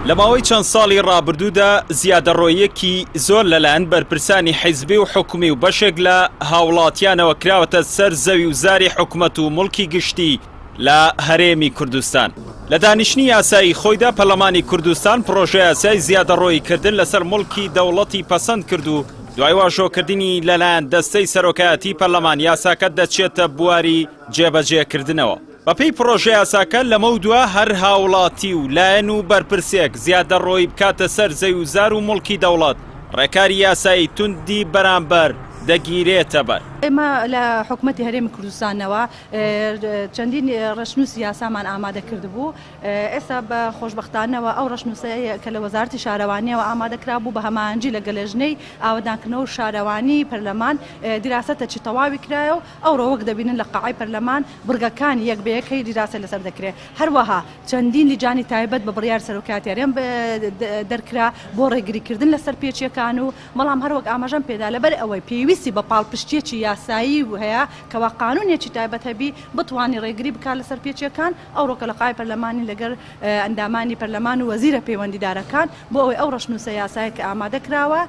لە ماوەی چەند ساڵی ڕابردوودا زیادەڕۆییەکی زۆر لەلایەن بەرپرسانی حیزبی و حکومی و بەشێک لە هاوڵاتیانەوە کراوەتە سەر زەوی و زاری حکومەت و موڵکی گشتی لە هەرێمی کوردستان. لە دانیشتنی یاسایی خۆیدا پەرلەمانی کوردستان پڕۆژەیاسای زیادەڕۆییکردن لەسەر موڵکی دەوڵەتی پەسەند کرد و دوای واژۆکردنی لەلایەن دەستەی سەرۆکایەتی پەرلەمان یاساکە دەچێتە بواری جێبەجێکردنەوە. بەپێی پڕۆژەیاساکە لەمەودوا هەر هاوڵاتی و لایەن و بەرپرسێک زیادەڕۆیی بکاتە سەر زەویوزار و موڵکی دەوڵەت، ڕێکاری یاسایی توندی بەرامبەر دەگیرێتەبەر. ئێمە لە حکومەتی هەرێمی کوردستانەوە چەندین ڕەشنووسی یاسامان ئامادە کردبوو، ئێستا بە خۆشبەختانەوە ئەو ڕەشنووسەی کە لە وەزارەتی شارەوانییەوە ئامادە کرابوو بە هەماهەنگی لەگەڵ لێژنەی ئاوەدانکردنەوە و شارەوانی پەرلەمان دیراسەتەکی تەواوی کرایە و ئەوڕۆ وەک دەبینن لە قاعەی پەرلەمان بڕگەکانی یەک بە یەکەی دیراسەی لەسەر دەکرێت. هەروەها چەندین لیجانی تایبەت بە بڕیاری سەرۆکایەتی هەرێم دەرکرا بۆ ڕێگریکردن لە سەرپێچییەکان و بەڵام هەروەک ئاماژەم پێدا لەبەر ئەوەی پێویستی بە پاڵپشتییەکی یاسایی هەیە کەوا قانونێکی تایبەت هەبی بتوانی ڕێگری بکات لە سەرپێچییەکان ئەوڕۆکە لە قاعەی پەرلەمانین لەگەر ئەندامانی پەرلەمان و وەزیرە پەیوەندیدارەکان بۆ ئەوەی ئەو ڕەشنووسە یاسایە کە ئامادە کراوە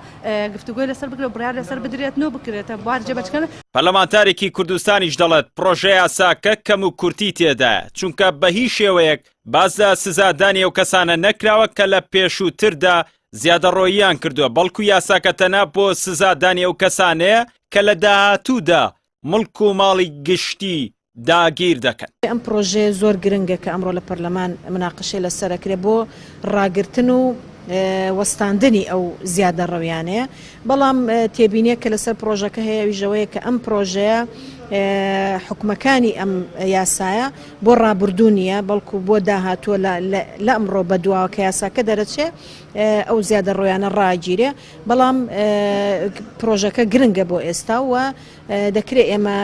گفتوگۆی لەسەر بکرێت و بڕیار لەسەر بدرێتن و بکرێتە بواری جێبەجێکردن. پەرلەمانتارێکی کوردستانیش دەڵێت، پڕۆژەیاساکە کەموکورتی تێدایە، چونکە بە هیچ شێوەیەک باس لە سزادانی ئەو کەسانە نەکراوە کە لە پێشووتردا زیادەڕۆییان کردووە، بەڵکو یاساکە تەنها بۆ سزادانی ئەو کەسانەیە کە لە داهاتوودا موڵک و ماڵی گشتی داگیر دەکەن. ئەم پڕۆژەیە زۆر گرنگە کە ئەمڕۆ لە پەرلەمان مناقەشەی لەسەر ئەکرێ بۆ ڕاگرتن و وەستاندنی ئەو زیادەڕەویانەیە، بەڵام تێبینیەک کە لەسەر پڕۆژەکە هەیە ئەویش ئەوەیە کە ئەم پڕۆژەیە حوکمەکانی ئەم یاسایە بۆ ڕابردوو نییە بەڵکو بۆ داهاتووە لە ئەمڕۆ بەدواوە کە یاساکە دەرەچێ ئەو زیادەڕۆیانە ڕاگیرێ، بەڵام پڕۆژەکە گرنگە بۆ ئێستا و دەکرێ ئێمە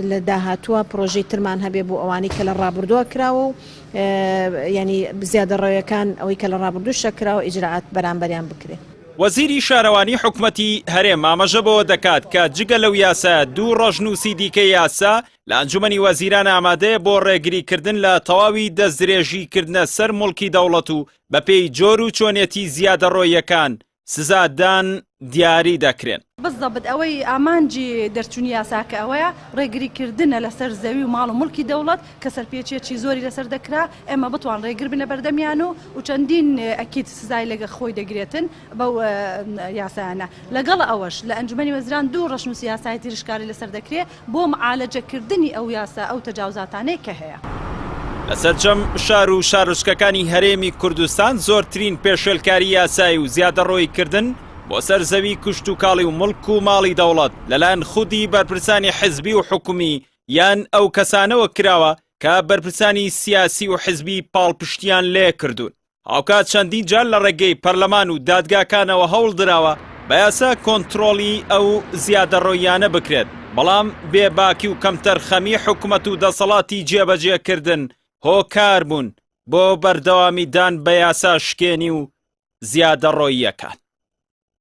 لە داهاتووە پرۆژەی ترمان هەبێ بۆ ئەوانەی کە لە ڕابردووە کراوە و یانی زیادەڕەویەکان ئەوەی کە لە ڕابردووشە کراوە ئیجرائات بەرامبەریان بکرێ. وەزیری شارەوانی حکومەتی هەرێم ئاماژە بەوە دەکات کە جگە لەو یاسایە دوو ڕەشنووسی دیکەی یاسا لە ئەنجومەنی وەزیران ئامادەیە بۆ ڕێگریکردن لە تەواوی دەستدرێژیکردنە سەر موڵکی دەوڵەت و بەپێی جۆر و چۆنێتی زیادەڕۆییەکان سزادان دیاری دەکرێن. بزەبت ئەوەی ئامانجی دەرچونی یاساکە ئەوەیە ڕێگری کردنە لەسەر زەوی و ماڵ و موڵکی دەوڵەت کە سەرپێچیەکی زۆری لەسەر دەکرا ئێمە بتوان ڕێگر بن لە بەردەمیان و و چەندین ئەکید سزای لەگە خۆی دەگرێتن بەو یاسایانە لەگەڵ ئەوەش لە ئەنجومەنی وەزیران دوو ڕەشنوسی یاسای تریش کاری لەسەر دەکرێ بۆ معالەجە کردنی ئەو یاسا ئەو تەجاوزاتانەی کە هەیە. لە سەرجەم شار و شارۆچکەکانی هەرێمی کوردستان زۆرترین پێشێلکاری یاسایی و زیادەڕۆیی کردن بۆ سەر زەوی کشتوکاڵی و موڵک و ماڵی دەوڵەت لەلایەن خودی بەرپرسانی حزبی و حکومی یان ئەو کەسانەوە کراوە کە بەرپرسانی سیاسی و حزبی پاڵپشتیان لێکردوون. هاوکات چەندین جار لە ڕێگەی پەرلەمان و دادگاکانەوە هەوڵدراوە بە یاسا کۆنترۆڵی ئەو زیادەڕۆییانە بکرێت، بەڵام بێباکی و کەمتەرخەمی حکومەت و دەسەڵاتی جێبەجێکردن هۆکار بوون بۆ بەردەوامیدان بە یاسا شکێنی و زیادەڕۆییەکان.